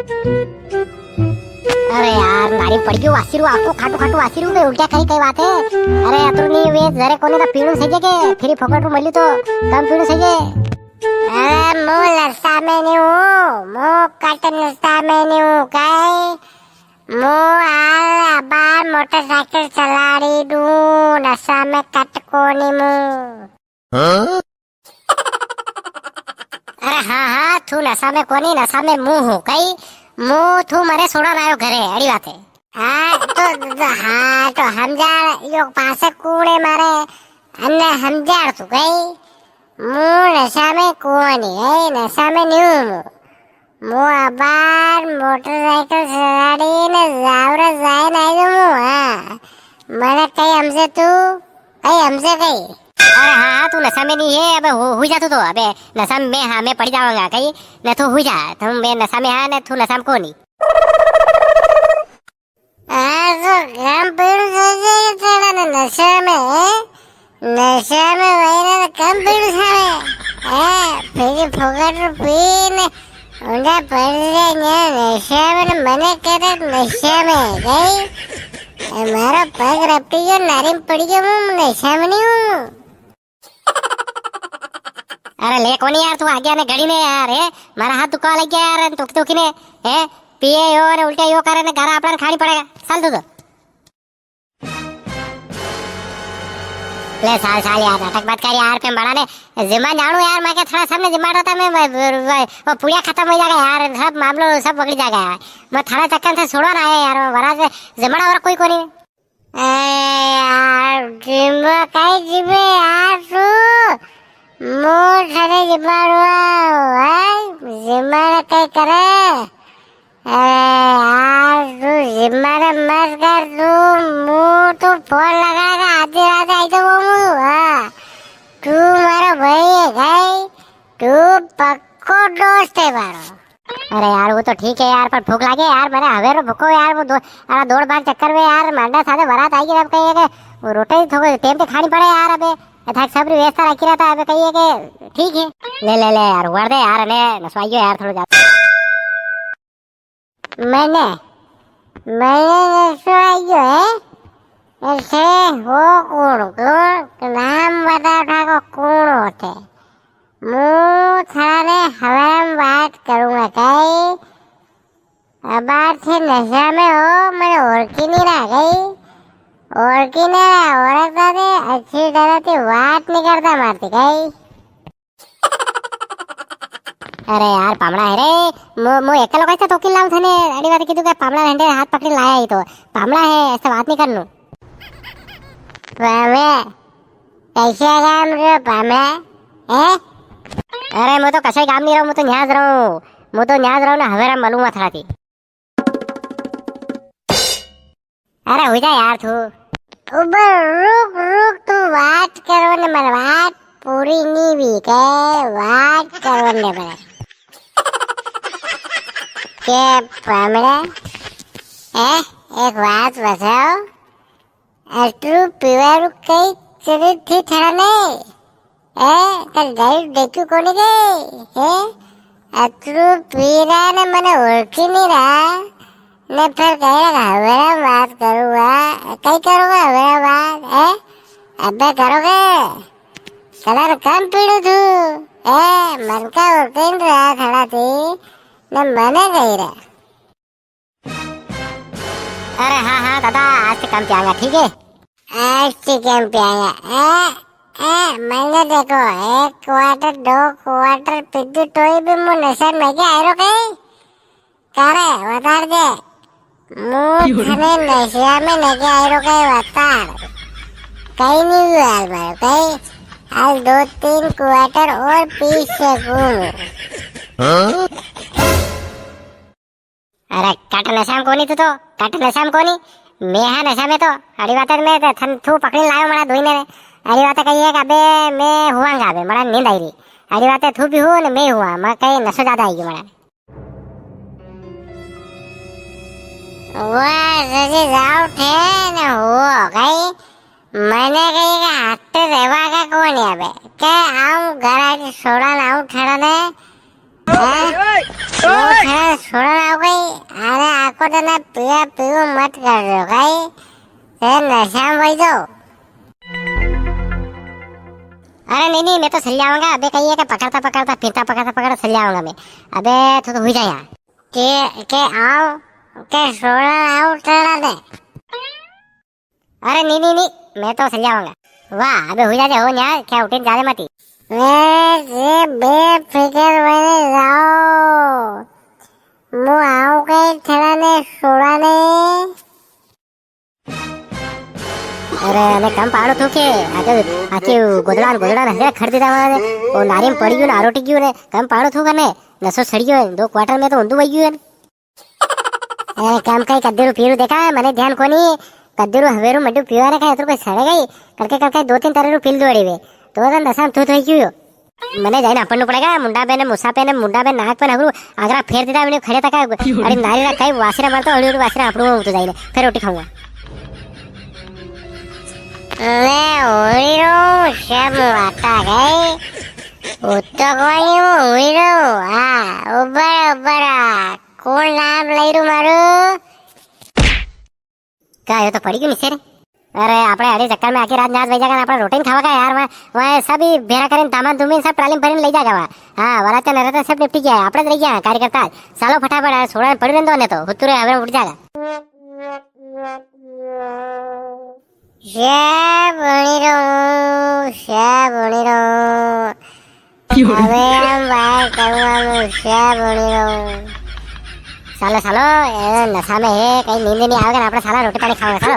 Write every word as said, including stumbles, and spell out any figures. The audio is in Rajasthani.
अरे यार, नारी पड़ गयो वासिरू, आखो खाटू खाटू वासिरू बे, उल्टा कई कई बात है। अरे अतरू नी वे जरे कोनी तो पीणू सही के, फ्री फोकट रू मल्यू तो कम पीणू सही। अरे मु नशा में नी हूँ, मु कट नशा में नी हूँ, कई मु हाल अबार मोटरसाइकिल चलाड़ी दूँ, नशा में कट कोनी मु। हाँ? अरे हाँ, हाँ, थू नशा में कोनी, नशा में मु हूँ कई, मु थू मरे सोड़ा लायो घरे, अड़ी बात है। हाँ, तो, तो, हाँ, तो हमजाड़ यो पासे कूड़े मारे, अन्ने हमजाड़ तू कई, मु नशा में कोनी, ए, नशा में नी हूँ मु। मु अबार मोटरसाइकिल सवारी ने जावरे जाए नहीं दूँ मु, हाँ। मने कई हमसे तू, कई हमसे कई। अरे हाँ, हाँ, तू नशा में नहीं है, अबे हो, हुई जा तू तो, अबे नशा में हाँ, मैं पड़ी जावांगा कई, न तू हुई जा, तुम मैं नशा में हाँ, न तू नशा में कोनी। आज तो कम पीणू चाहिए तेरा ने नशा में, हैं? नशा में वही ना तो कम पीणू चाहिए, हैं? फिर फोकट रू पी ने उंडा पड़ रहे ने नशा में, मने करे नशा में, गई? ए, मारो पग रपटी गयो, नारी में पड़ी गयो, मु नशा में नहीं हूँ। अरे ले कोनी यार, तू आगे ने घड़ी ने यार, ए, मारा हाथ दुखवा लग गया यार, तोकी तोकी ने, ए, पिए यो ने उल्टे यो करे ने गारा आपड़ा ने खानी पड़ेगा, चल तू तो। ले साल साल यार, नाटक मत कर यार, पे बड़ा ने जिम्मा जानू यार, मैं क्या थारा सामने जिम्मा रहता मैं, मैं, मैं, वो पुड़िया खत्म हो जाएगा यार, सब मामलो सब बगड़ जाएगा यार, मैं थारा चक्कर से छोड़वा ना आया यार, मैं वराज जिम्मा और कोई कोनी। ए यार, जिम्मा काई जिम्मे यार तू? मु थारे जिम्मा रुआ, हैं? जिम्मा ने काई करे? अरे यार, तू जिम्मा ने मत कर तू, मु तू फोन लगा के आधी रात आई तो वो मु, हाँ। तू मारा भाई है, भाई। तू पक्को दोस्त है मारो। अरे यार, वो तो ठीक है यार, पर भूख लागे यार, मने हवेरो भूखो यार, वो दो, अरे दौड़ भाग चक्कर में यार, मांडा साथे बारात आई गी, अब कई है के वो रोटी थोड़ो टेम पे खानी पड़े यार, अबे अथाक सब री व्यवस्था रखी रहा था, अबे कई है के ठीक है, ले ले ले यार, उड़ दे यार, अने नसवाइयो यार थोड़ा ज्यादा। मने, मने नसवाइयो है, ऐसे हो कौन, कौन, नाम बता उठा को कौन होते? मु थाने हवेरम बात करूंगा कई? अबार थे नशा में हो, मने ओळखी नी रहा कई? ओळखी नी रहा, ओळखता थे अच्छी तरह थी बात नी करता मारती कई? अरे यार, पामणा है रे। मु, मु एकलो कैसे तोकी लाऊं थने? अड़ी बात कीधु के पामणा हंडे हाथ पकड़ी लाया ही तो। पामणा है, ऐसे बात नी करनू। पामे, कैसे गाम रे पामे? हैं? अरे, मु तो कसे गाम नी रहूं, मु तो न्याज रहूं। मु तो न्याज रहूं ना, हवेरा मलूंगा थारा थी। अरे, हुई जा यार तू। उबर रुक, रुक, तू बात करो ने, मारी बात पूरी नी हुई के, बात करो ने मारे। के पामड़ा, ए, एक बात बताओ, अतरू पीवारू कई जरूरत थी थाने? ए, कल गाड़ी देखी कोनी गई? ए, अतरू पीरा ने मने ओळखी नी रहा। ने फिर कहे हवेरा बात करूँगा। कई करोगे हवेरा बात? ए, अबे करोगे? कलर कम पीड़ू थू। ए, मन का ओळखी नी रहा थारा थी। ने मने कही रहा। अरे हाँ, हाँ, दादा, आज से कम पियांगा, ठीक है? आज से कम पियांगा। ए, ए, मैंने देखो, एक क्वार्टर, दो क्वार्टर पीधु तोई भी मु नशा में क्या आयरो कई? करे, बता दे। मु थने नशा में नहीं आयरो कई बता। कई नी हुआ हाल मारो, कई? हाल दो तीन क्वार्टर और पी सकूं। हाँ? अरे कट नशा में कोनी तू तो, कट नशा में कोनी, मैं हाँ नशा में तो। अड़ी बात है, मैं तो थन थू पकड़ी लायो मना धोई ने। अड़ी बात कही है कि अबे मैं हुआंगा, अबे मना नींद आई री। अड़ी बात है, थू भी हुआ ने मैं हुआ, मैं कहीं नशो ज्यादा आएगी मना। वाह, जैसे जाओ थे ने हुआ गई, मैंने कही कि हाथ पे रेवा का कौन है अबे? क्या आऊं घर आज सोड़ा लाऊं ठड़ा ने? हैं? वो छड़ा छोड़ा ना हो गई। अरे आको तो ना पिया पीऊ मत कर दो भाई। ए नशा में वही दो। अरे नहीं, नहीं, मैं तो चल जाऊंगा। अबे कहीं है कि पकड़ता, पकड़ता, फिरता, पकड़ता, पकड़ता चल जाऊंगा मैं। अबे तू तो हुई जा यार। के, के आओ, के छोड़ा आओ, टड़ा दे। अरे नी, नी, नी, मैं तो चल जाऊंगा। वाह, अबे हुई जाजे हो न्या, क्या उठे जाजे मती। ए, जे बेफिकर बने जाओ। मु आऊं कई थड़ा ने सोड़ा ने। अरे, अने कम पाड़ो थू के, आके, आके गोदड़ा न, गोदड़ा न हजरा खड़ देता वहां ने। ओ नारी में पड़ी गयो ना, आरोटी गयो ने, कम पाड़ो थू कने, नसो सड़ी गयो है, दो क्वार्टर में तो ऊंधू वही गयो है। ए, काम कई कद्दू रू पीरू देखा, मने ध्यान कोनी। कद्दू रू हवेरू मड्डू पीवा रे का, इतरो कोई सड़े गई। करके, करके दो तीन तरह रू पील दो अड़ी वे। तो दन दसाम थू थोई क्यों यो? मने जाइन अपन पड़ेगा, मुंडा पे ने, मुसा पे ने, मुंडा पे, नाक पे ने, हगरू, आगरा फेर देता, मैंने खड़े तक, अरे नारी रा कई वासरा मारता, अड़ी, अड़ी वासरा अपड़ू तो जाइने, फिर रोटी खाऊंगा। मैं होई रो, सब वाता गए। उत्तो कोनी, मैं होई रो। हाँ, उबर, उबर आ। कौन नाम लई रू मारू? का, यो तो पड़ी क्यों नीचे रे? अरे, आपणे अड़े चक्कर में आखी रात नाच बज जागा, आपणे रोटी नी खावा का यार, वहाँ, वहाँ सब ही भेरा करीन, दामा दूमी सब ट्राली में भरीन ले जागा वहाँ। हाँ, वराता नराता सब निपटी गया है, आपणे तो रह गया है कार्यकर्ता। चालो फटाफट, अरे, सोड़ा पड़ी रहने दो, नहीं तो हुतुरे हवे उठ जागा। जय बणी रो, जय बणी रो। क्यों? अबे हम बाहर करूँगा, जय बणी रो। सालो, सालो, ए नशा में है, कहीं नींद नहीं आवेगा ना, अपना साला रोटी पानी खाओगे, सालो।